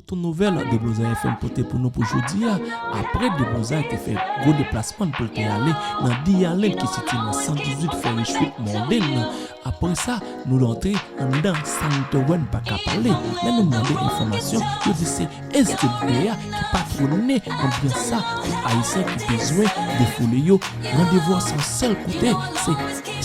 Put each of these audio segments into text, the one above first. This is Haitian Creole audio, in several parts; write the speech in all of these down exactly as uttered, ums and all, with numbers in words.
Tout nouvèl Deblozay F M pote pou nou pou jodi a. Apre Deblozay te fè gwo deplasman pou l te ale nan D I A Land ki sitiye nan san dizuit Ferry Street, Mòdenn, apre sa, nou rantre anndan sa nou te wè n pa ka pale. Lè nou mande enfòmasyon, yo di se S T B a ki patwone anbyans sa pou Ayisyen ki bezwen defoule yo. Randevou an se yon sèl kote, se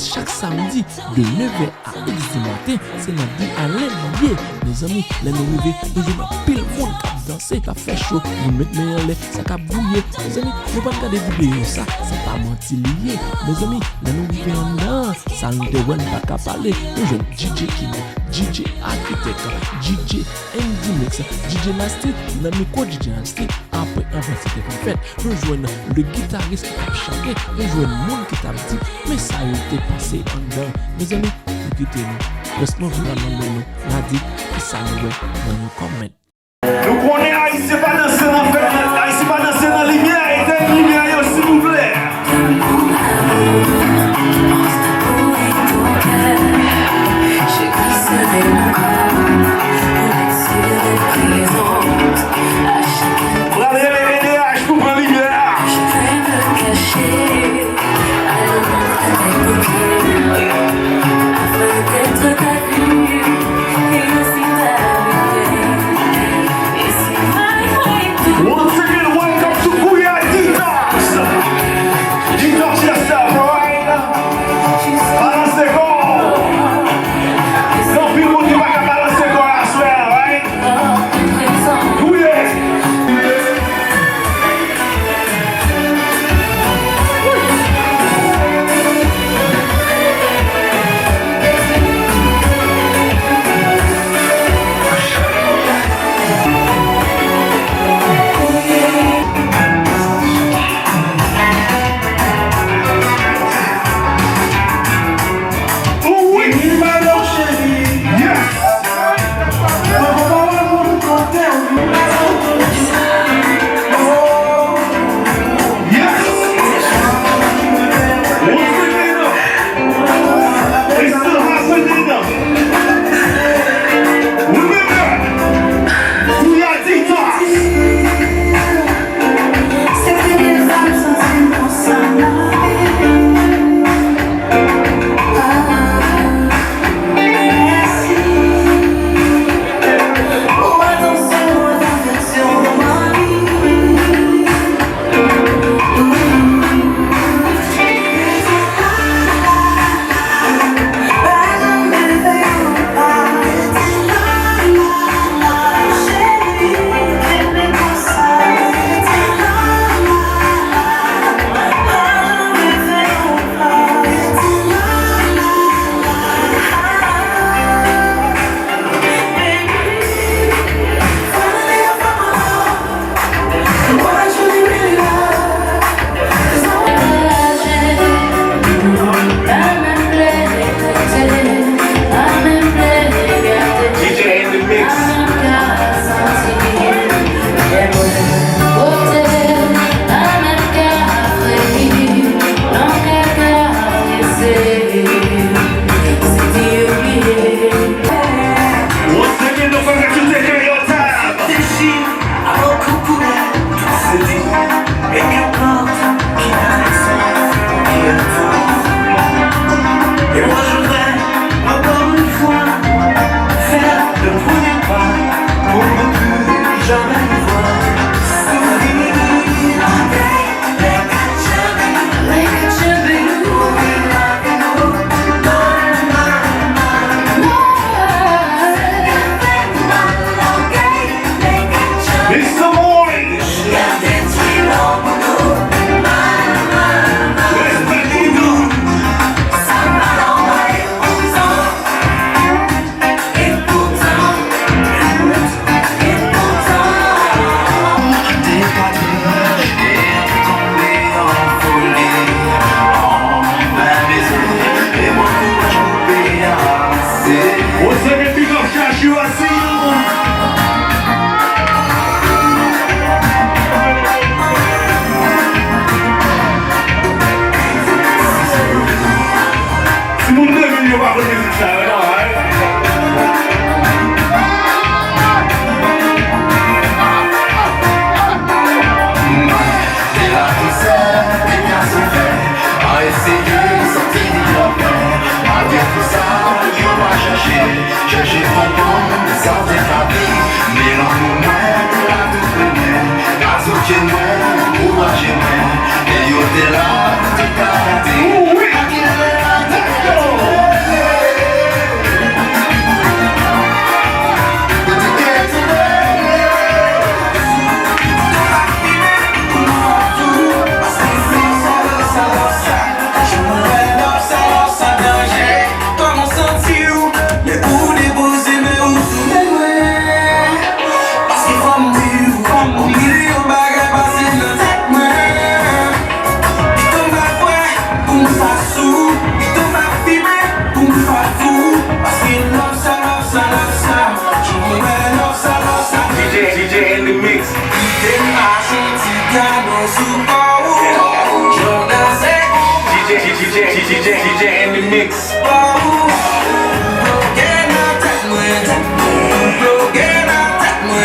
chak samdi de nevè a dis di maten, se nan D I A Land li ye. Mezanmi, lè nou rive, nou jwenn anpil moun k ap danse, k ap fè cho, moun met men anlè, sa k ap bouye. Mezanmi, nou pa t gade videyo sa, se pa manti li ye. Mezanmi, lè nou rive anndan an, sa nou te wè n pa ka pale, nou jwenn D J Kimo, D J Architect, D J Andy Mix, D J Nasty, nan mikwo D J Nasty, apre anvan se te fin fèt, nou jwenn le guitarist ki t ap chante, nou jwenn moun ki t ap di, men sa yo te pase anndan. Mezanmi, nou kite nou. Rès nouvèl la nan men nou, n a di, kisa nou wè nan yon comment. Nou konnen Ayisyen pa danse nan fèt, Ayisyen pa danse nan limyè, etèn limyè yo, silvouplè. Pral rele E D H pou pran limyè a.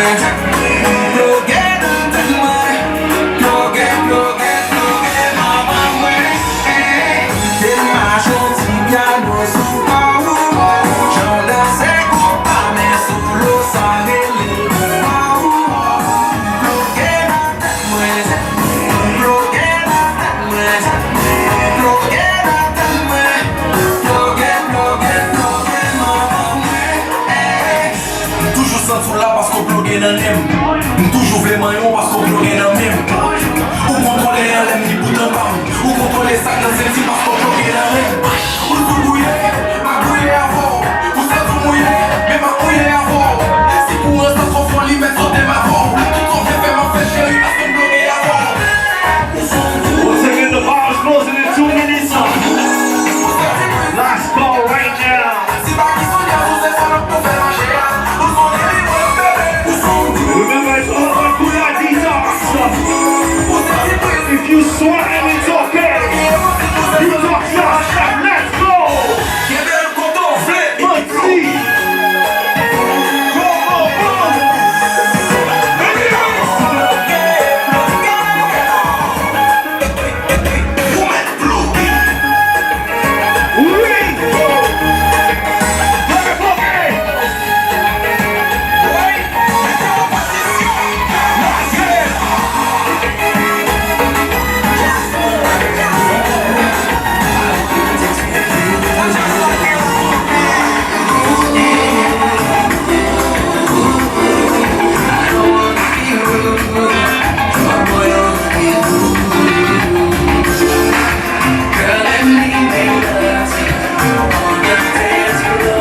Ploge nan tèt mwen, ploge, ploge, ploge, manman mwen. Kite m mache yon ti pyano sou kò ou. Jan w danse konpa, men solo sa rele. Ploge nan tèt mwen, ploge nan tèt mwen, ploge nan tèt mwen. Ploge, ploge, ploge, manman mwen. M toujou santi w la paske w ploge nan nen m. M toujou vle manyen w paske w ploge nan men m. Ou kontwole anlè m ni bout anba m. Ou kontwole sa k nan senti paske w ploge nan ren m. Ou sou bouye, m ap bouye avè w. Ou santi w mouye, men m ap mouye avè w. Si kouran sa twò fò, li mèt sote m avè w. Tout sa w vle fè, m ap fè cheri paske m ploge avè w. Once again, the bar is closing in two minutes. Last call right now. Remember, it's all about Booyah Detox. If you sweating, it's okay. Detox yourself. Let's go. Kenbe l kote w vle. Mwen di. Go, go, go.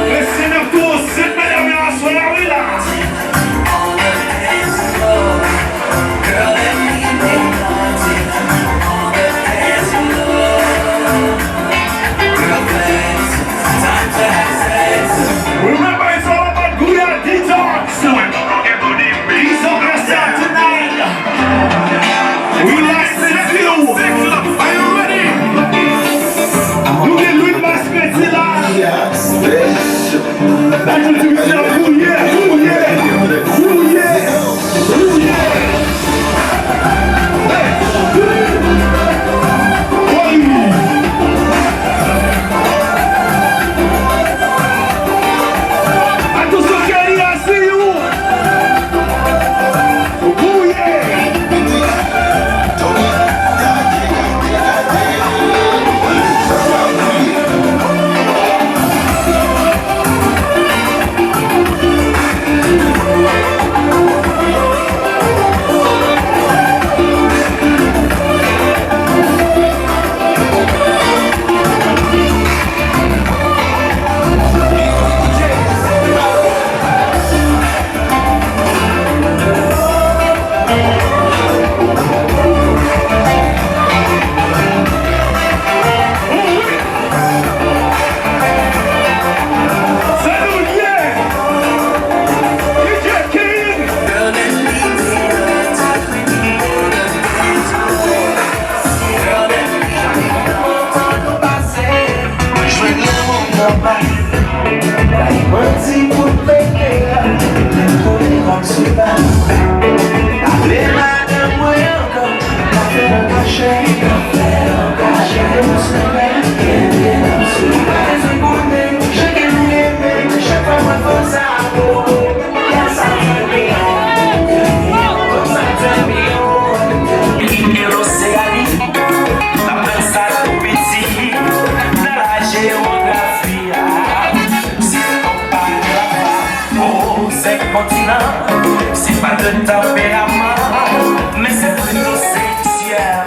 Mesye, n ap tou ansent, medam yo, aswè a, wi la. Remember, it's all about Booyah Detox. He's up here tonight. We like to feel. Are you ready? Nou gen Louis Masquet la. Bouye, bouye, bouye, bouye. Atention, Kenny, I see you. Bouye. Jwenn lanmou nan bay, bay manti pou peye a, men konnen kòm sou bay. Pa vle madanm mwen ankò, pa fè l an kache, pa fè l an kache, nou sou bay, kenbe nou sou bay, se konnen, chak nou renmen, chak fwa mwen fè sa, oh, oh. Ki gen loseyanik, n ap pran sa tou piti nan la jewografi a. Si nou pa gen lafwa, oh, senk kontinan, se pa de tanperaman, men se plito seksyèl.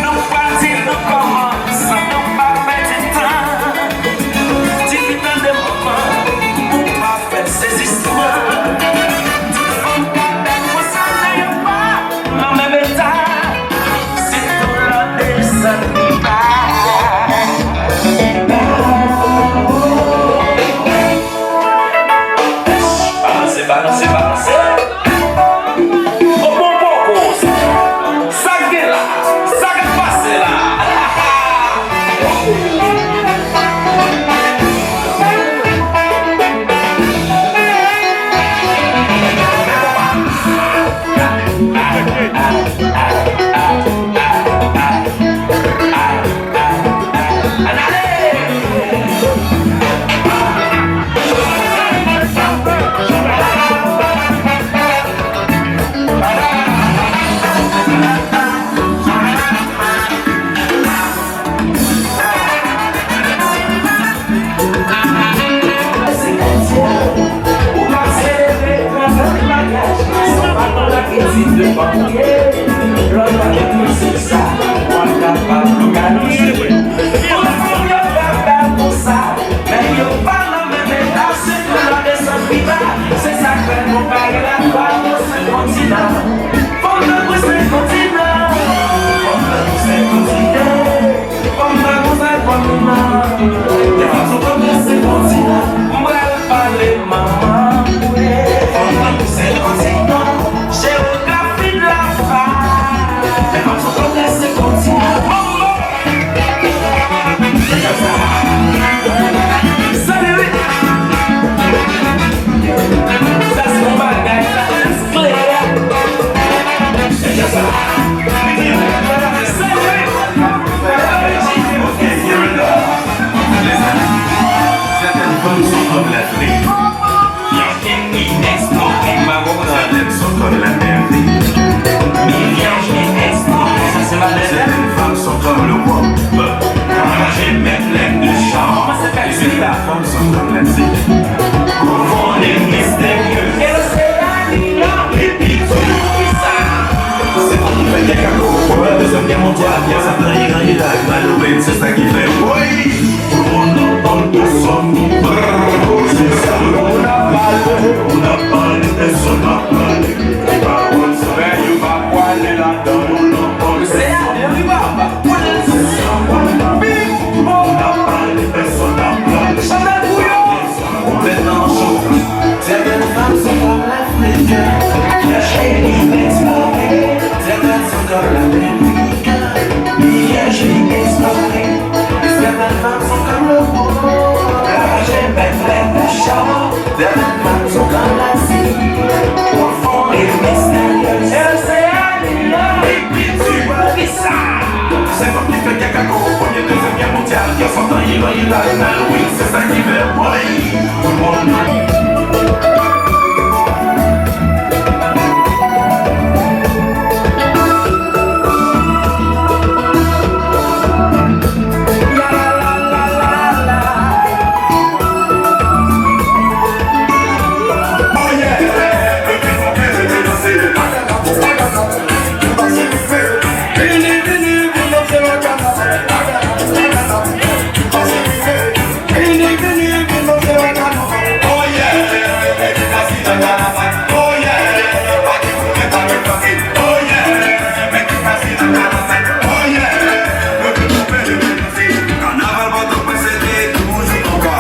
Nou pati, nou kòmanse, nou pa pèdi tan. Tifi tande moman, ou pa fè sezisman. Tout fanm ka bèl konsa, men yo pa nan menm eta. Sitou lè w desann li ba. Balanse, balanse, balanse. Lòt pa gen plis ke sa, w ap kapab lokalize. Fanm yo pa bèl konsa, men yo pa nan menm eta, sitou lè w desann pi ba. Se sa k fè nou pa gen lakwa nan senk kontinan. Fanm nan pou senk kontinan. Fanm nan pou senk kontinan. Fanm pa konsa, fanm nan. Lè fanm sou kòm lè se kontinan. M pral pale manman. Fanm nan pou senk kontinan. Jewografi de la femme. Lè fanm sou kòm lè se kontinan. Manman. Se konsa. Sa li wi. Sa se yon bagay, sa se klè. Sètèn fanm se kòm latrin. Sètèn se kòm latrin. Sètèn fanm se kòm le wòb. Manje mèt lèt de chan. Sètèn fanm se kòm latrin. Pwofon e misterye. Se pou nou fè kèk akò pou lè dezyèm gè mondyal, gè sa nan Iran, Irak, Malouin, se sa ki fè, woy! Tout moun nan bòn pèsòn, brrr, se sa. Moun ap pale, moun ap pale, pèsòn ap pale. Li pa konn sa. Men yo pa pwale ladan, nou nan bòn pèsòn. Se a, men wi, papa. Moun ap pale, pèsòn ap pale. Chanèl pou yo. Sètèn fanm se kòm lafriken, lè cheri eksplore. Sètèn se kòm lafriken, lè cheri eksplore. Sètèn fanm se kòm le wòb, lè je mèt lè de chan. Sètèn fanm se kòm lazi, pwofon e misterye. Poukisa? Se fanm ki fè gè kako, premye, dezyèm gè mondyal, gè sèt an, Iran, Irak, Malouin, se sa ki fè, woy! Tout moun. Kanaval Pòtoprens se te toujou konpa.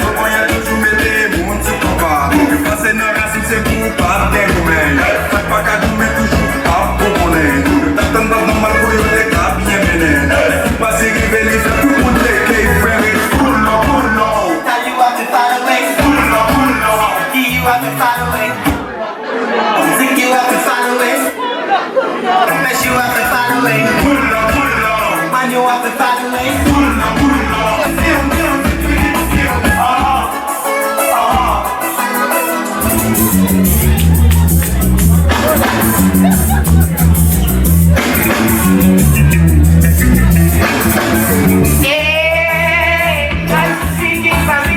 Yo konyen toujou mete moun sou konpa. Yo panse nan rasin se pou pa byen goumen. Sa k pa ka goumen toujou ap pou konnen. Yo t ap tann baz nòmal pou yo te ka byen mennen. Lè ki pase rive li fè pou moun teke fè ret. Pull up, pull up. Tell you what to follow it. Pull up, pull up. Tell you what to follow it. Think you have to follow it. Unless you have to follow it. Pull up, pull up. Man, you have to follow it. Pull up, pull up. Feel, feel, feel, feel. Uh-huh. Uh-huh. Yeah, that's the thinking for me,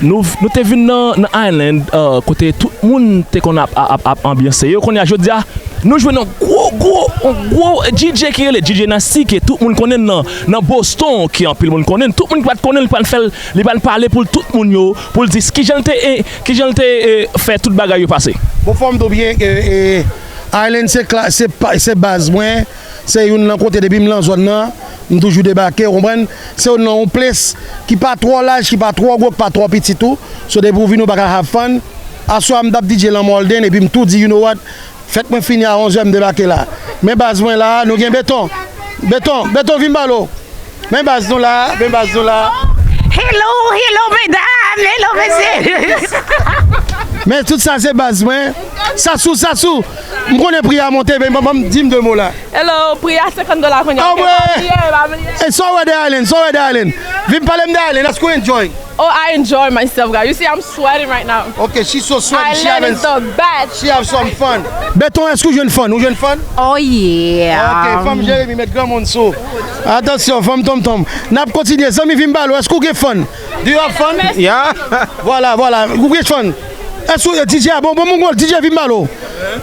Nou, nou te vin nan, nan Island, uh, kote tout moun te konn ap, ap, ap, ap anbyanse yo. Kounye a, jodi a, nou jwenn yon gwo, gwo, yon gwo D J ki rele D J Nasty, ke tout moun konnen nan, nan Boston, ke anpil moun konnen. Tout moun ki pa t konnen, li pral fè l, li pral pale pou l tout moun yo, pou l di kijan l te, eh, kijan l te, eh, fè tout bagay yo pase. Bon, fò m di w byen, eh, eh, Island se kla-, se pa, se baz mwen, se youn nan kote depi m lan zòn nan, m toujou debake, ou konprann? Se youn nan yon ples ki pa twò laj, ki pa twò gwo, ki pa twò piti tou. So depi w vini w pa ka have fun. Aswè a m t ap D J lan Malden, epi m tou di, you know what? Fèt mwen fini a onz è, m debake la. Men baz mwen la, nou gen Beton. Beton, Beton, vin balo. Men baz nou la, men baz nou la. Hello, hello, medam, hello, mesye. Men tout sa se baz mwen. Sasou, Sasou, m konnen pri a monte, men ban m di m de mo la. Hello, pri a senkant dola kounye a. Ah, ok, ouais. Pa bliye, pa bliye. E sa w wè de Island, sa w wè de Island. Vin pale m de Island, èske w enjoy? Oh, I enjoy myself, guys. You see, I'm sweating right now. Ok, she so sweaty, she having, Island is the best. She have some fun. Beton, èske w jwenn fun? Ou jwenn fun? Oh, yeah. Ok, fanm Jeremi met granmoun sou. Atansyon, fanm tonmtonm. N ap kontinye. Zanmi, vin balo, èske w gen fun? Do you have fun? Yeah. Vwala, vwala. Ou gen fun? Èske w, D J a bon? Bon, bon, bon, D J vin balo.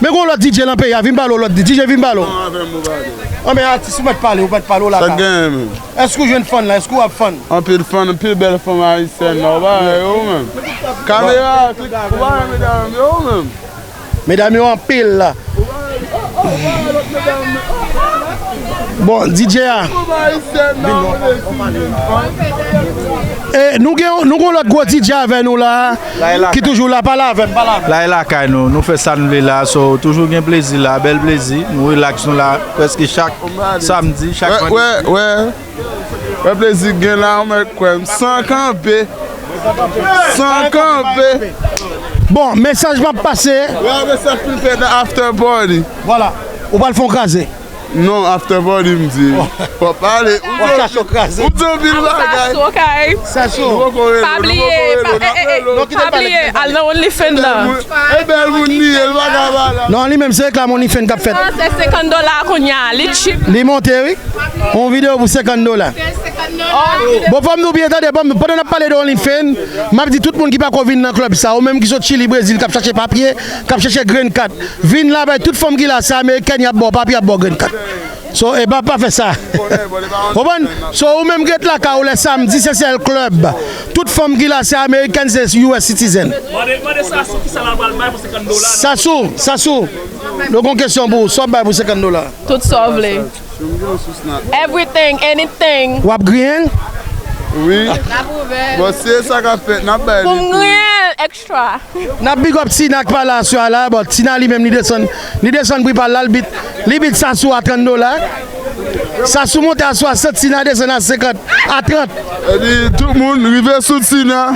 Men gon lòt D J lan peyi a, vin balo lòt D J, vin balo. An, men atis, ou mèt pale, ou mèt pale, ou la ka. Sa k genyen menm? Èske w jwenn fun la? Èske w ap fun? Anpil fun, anpil bèl fanm ayisyèn la, ou pa wè yo menm. Kamera, ou pa wè medam yo menm. Medam yo anpil la. Bon, D J a. E nou gen, nou gen lòt gwo D J avè nou la, ki toujou la, pale avè m, pale avè m. La e lakay nou, nou fè sa n vle la, so toujou gen plezi la, bèl plezi, nou relax nou la, prèske chak samdi, chak vandredi. Wè, wè, wè. Wè plezi k gen la, ou mèt kwè m. San kanpe. San kanpe. Bon, mesaj m ap pase. Wè, mesaj pou n fè nan after party. Vwala. Ou pral fè yon kraze. Non, after party, m di. Fò pale. Ou di anpil bagay. Sasou, ok. Sasou. Pa bliye, pa bliye, al nan OnlyFans nan. E bèl moun li ye, l pa ka pale. Non, li menm se reklam OnlyFans k ap fèt. Se senkant dola kounye a, li cheap. Li monte, wi. Yon videyo pou senkant dola. Bon, fò m di w byen, tande, bon, pandan n ap pale de OnlyFans, m ap di tout moun ki pako vin nan club sa, ou menm ki sot Chili, Brezil, k ap chache papye, k ap chache green card, vin la, bay tout fanm ki la, se amerikèn, y ap ba w papye, y ap ba w green card. So, e pa, pa fè sa. Konprann? So, ou menm ki ret lakay ou lè samdi, se sèl club. Tout fanm ki la, se amerikèn, se U S citizen. Mande, mande Sasou kisa l pral bay pou senkant dola. Sasou, Sasou. Nou gon kesyon pou ou. Sa w ap bay pou senkant dola? Tout sa w vle. Everything, anything. W ap griyen l? Wi. Bon, si e sa k ap fèt, n ap bay li tou. Pou m griyen l, extra. N ap big up Tina k pa la aswè a la. Bon, Tina li menm li desann, li desann pri pa l la, li beat, li beat Sasou a trant dola. Sasou monte a swasant, Tina desann a senkant, a trant. Epi tout moun rive sou Tina.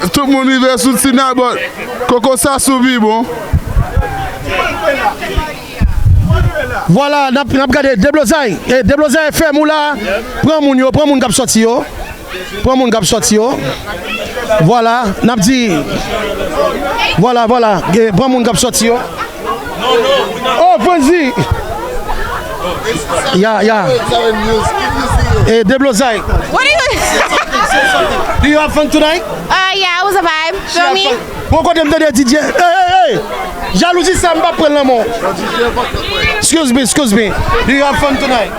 Tout moun rive sou Tina, bon, koko Sasou pi bon. Vwala, n ap, n ap gade Deblozay. E Deblozay F M ou la. Pran moun yo, pran moun k ap sòti yo. Pran moun k ap sòti yo. Vwala, n ap di. Vwala, vwala. Pran moun k ap sòti yo. Oh, Fonzi! Ya, ya. E Deblozay. What do you Do you have fun tonight? Uh, yeah, it was a vibe. Feel me? Bon, kote m tande D J. Hey, hey, hey! Jalouzi sa, m pa pran l nan men w. Excuse me, excuse me. Do you have fun tonight?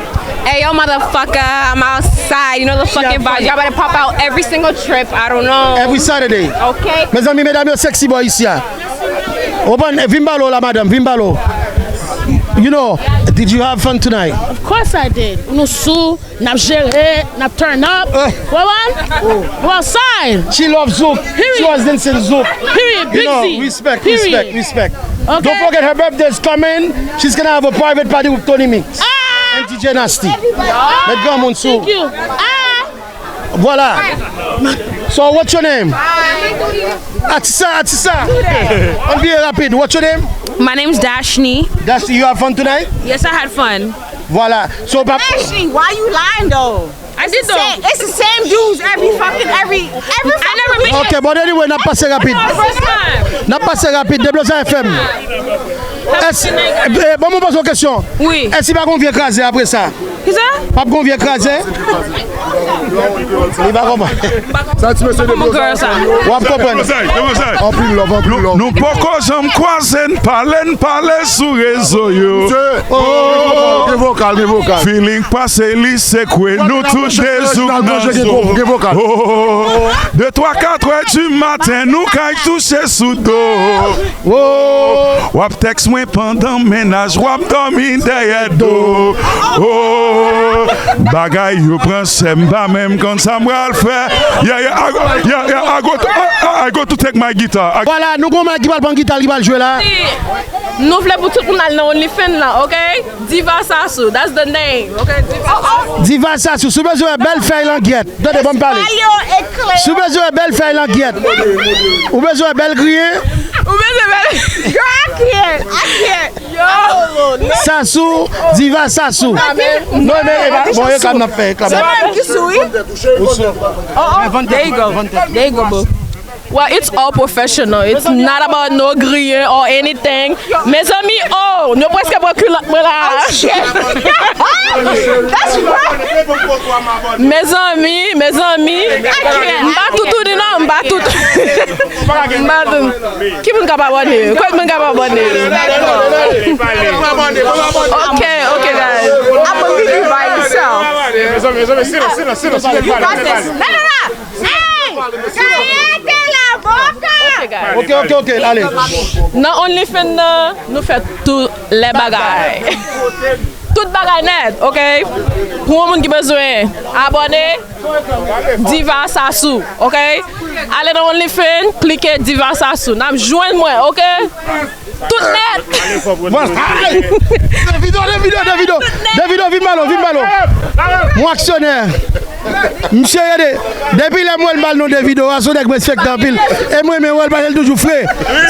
Hey, yo, motherfucker, I'm outside. You know the fucking vibes. Y'all better pop out every single trip. I don't know. Every Saturday. Okay. Mezanmi, medam yo sexy boy isi a. Open, vin balo la, madam, vin balo. You know, did you have fun tonight? Of course I did. Nou sou, n ap jere, n ap turn up. Ou konprann? We outside. She loves Zouk. She was dancing Zouk. Period. You know, respect, respect, respect. Okay. Don't forget her birthday is coming. She's gonna have a private party with Tony Mix and D J Nasty. Met granmoun sou. Thank you. Vwala. So, what's your name? Atisa, Atisa. Ann byen rapid. What's your name? My name's Dashni. Dashni, you have fun tonight? Yes, I had fun. Vwala. So, pa Ashley, why you lying though? I did though. It's the same dudes every fucking, every, every fucking week. Ok, but anyway, n ap pase rapid. N ap pase rapid. Deblozay F M. Èske, eh, ban mwen poze yon kesyon. Wi. Èske pa gon vye kraze apre sa? Kisa? P ap gon vye kraze? Li pa konprann. Sa ti mesye deblozay. W ap konprann. Anpil love, anpil love. Nou poko janm kwaze, n pale, n pale sou rezo yo. Gen vokal, gen vokal. Feeling pase li sekwe, nou tou de zouk nan zo. De twa, katrè di maten, nou kay touche sou do. W ap tèks mwen pandan mennaj, w ap dòmi dèyè do. Oh, bagay yo pran chè, m pa menm konn sa m pral fè. Yeah, yeah, I go, yeah, yeah, I go to, I, I, I go to take my guitar. I Vwala, nou gon moun ki pral pran gita l, ki pral jwe la. Nou vle pou tout moun al nan OnlyFans lan, ok? Diva Sassou, that's the name, ok? Diva Sassou. Diva Sassou, si w bezwen wè bèl fèy langyèt, tande, ban m pale. Si w bezwen wè bèl fèy langyèt, ou bezwen wè bèl griyen. Ou bezwen bèl. Girl, I can't, I can't. Yo. Sassou, Diva Sassou. Non, men, e pa, bon, e ka n ap fè, e ka n ap fè. Se mwen ki sou, wi. Ou sou. Oh, oh, there you go. There you go, boo. Well, it's all professional. It's not about no griyen or anything. Mezanmi, oh, nou prèske pran kilòt mwen la. Oh, shit. That's right. Mezanmi, mezanmi. M pa toutouni non, m pa tout. M pa tout. Ki moun k ap abòne? Kot moun k ap abòne? Ok, ok, guys. I believe you by yourself. Mezanmi, mezanmi, silans, silans, silans. You got this. No, no, no. Hey! Kayete la boca! Ok, ok, ok, ale. Nan OnlyFans nan, nou fè tout lè bagay. Tout bagay nèt, ok? Pou yon moun ki bezwen abòne, Diva Sassou, ok? Ale nan OnlyFans, klike Diva Sassou. N ap jwenn mwen, ok? Tout nèt. Bon, ay! Davido, Davido, Davido. Davido, vin balo, vin balo. Mwen aksyonè. Misye, gade, depi lè m wè l, m ba l non Davido, a se yon nèg mwen respekte anpil. E mwen, men wè l, paske l toujou fre.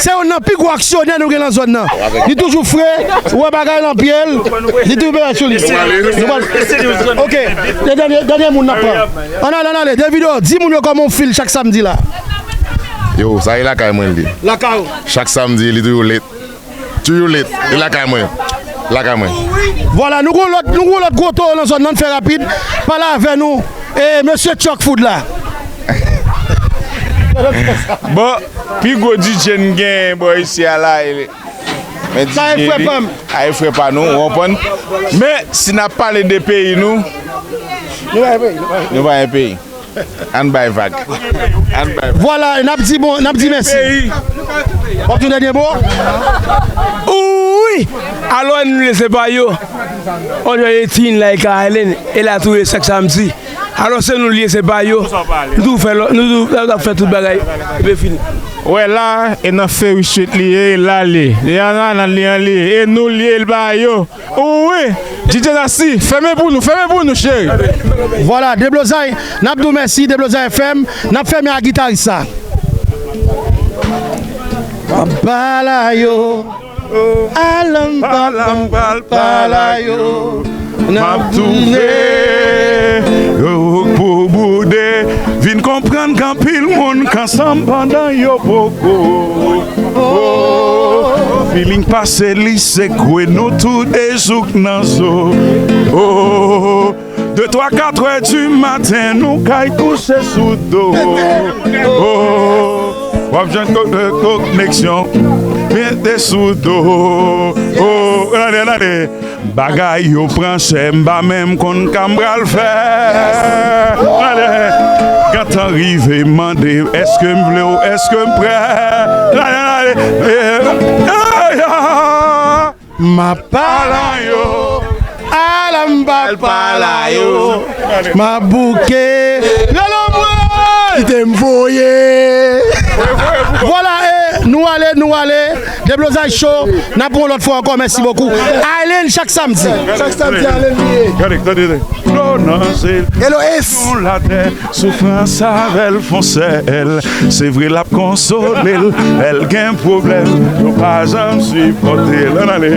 Se youn nan pi gwo aksyonè nou gen nan zòn nan. Li toujou fre, ou wè bagay lan pye l, li toujou bagay sou li. Nou pral, ok, se dènye, dènye moun n ap pran. Ann ale, ann ale, Davido, di moun yo kòman w feel chak samdi la. Yo, sa e lakay mwen li. Lakay ou. Chak samdi, li toujou late. Toujou late. E lakay mwen. Lakay mwen. Vwala, nou gon lòt, nou gon lòt gwo towo nan zòn nan, n fè rapid. Pale avè nou, e, mesye Chuck Food la. Bon, pi gwo D J n gen bò isi a la, e, men Sa e D J frè li, pa m. A e frè pa nou, w konprann? Men, si n ap pale de peyi nou, Nou pa gen peyi, nou pa gen peyi. Nou pa gen peyi. Ann bay vag. Ann bay vag. Vwala, n ap di bon, n ap di mèsi. W ap di yon dènye mo? Wi! Alò, nou lese pa yo. On yon etin like island, e la tou e chak samdi. Alò, se nou l ye, se pa yo. Nou tou fè lò, nou tou, nou tou fè tout bagay. Epi fini. Wè la, e nan Ferry Street li ye, e la li ye. E nan, nan li an li ye. E nou l ye, e l pa yo. Wi, D J Nasty, fèmen pou nou, fèmen pou nou, cheri. Vwala, Deblozay, n ap di w mèsi, Deblozay F M, n ap fèmen ak gitaris sa. M ap pale a yo, alan m pral pale a yo, m ap tounen yo pou boude, vin konprann k anpil moun k ansanm pandan yo poko. Oh, feeling pase li sekwe nou tou de jouk nan zo. Oh, de twa, katrè di maten nou kay kouche sou do. Oh, w ap jwenn ko-, eh, koneksyon mete sou do. Oh, gade, gade. Bagay yo pran chè, m pa menm konn ka m pral fè. Ale, gentan rive mande, èske m vle w, èske m prè? Ale, ale, eh, eh, ah. M ap pale a yo, ala m pa pale a yo. M ap bouke. Rele mwen! Kite m voye. Vwala, e, nou ale, nou ale. Deblozay Show, n ap yon lòt fwa ankò, mèsi bokou. Island chak samdi. Chak samdi, Island li ye. Gade, gade, gade. Dlo nan zye l, Hello, Ace. Sou latè, soufrans avè l fon sèl. Se vre l ap konsole l, lè l gen pwoblèm, yo pa janm sipòte l. Ann ale.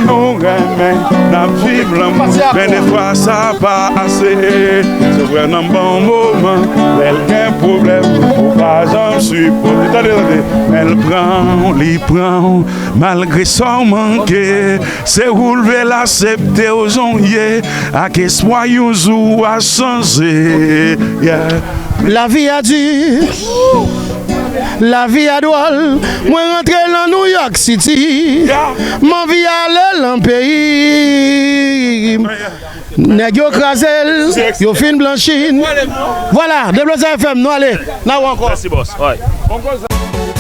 Nou renmen N ap viv lanmou, men defwa sa pa ase. Se vrè nan bon moman, lè l gen pwoblèm, ou pa janm sipòte. Tande, tande. Men l pran w, li pran w, malgre sa w manke. Se ou leve l, aksepte w jan w ye, ak espwa yon jou w a chanje. Yeah. Lavi a di, lavi a dwòl. Mwen rantre nan New York City. M anvi ale nan peyi m. Nèg yo kraze l, yo fin blanchi n. Vwala, Deblozay F M, nou ale. N a wè ankò. Mèsi, bòs. Wi.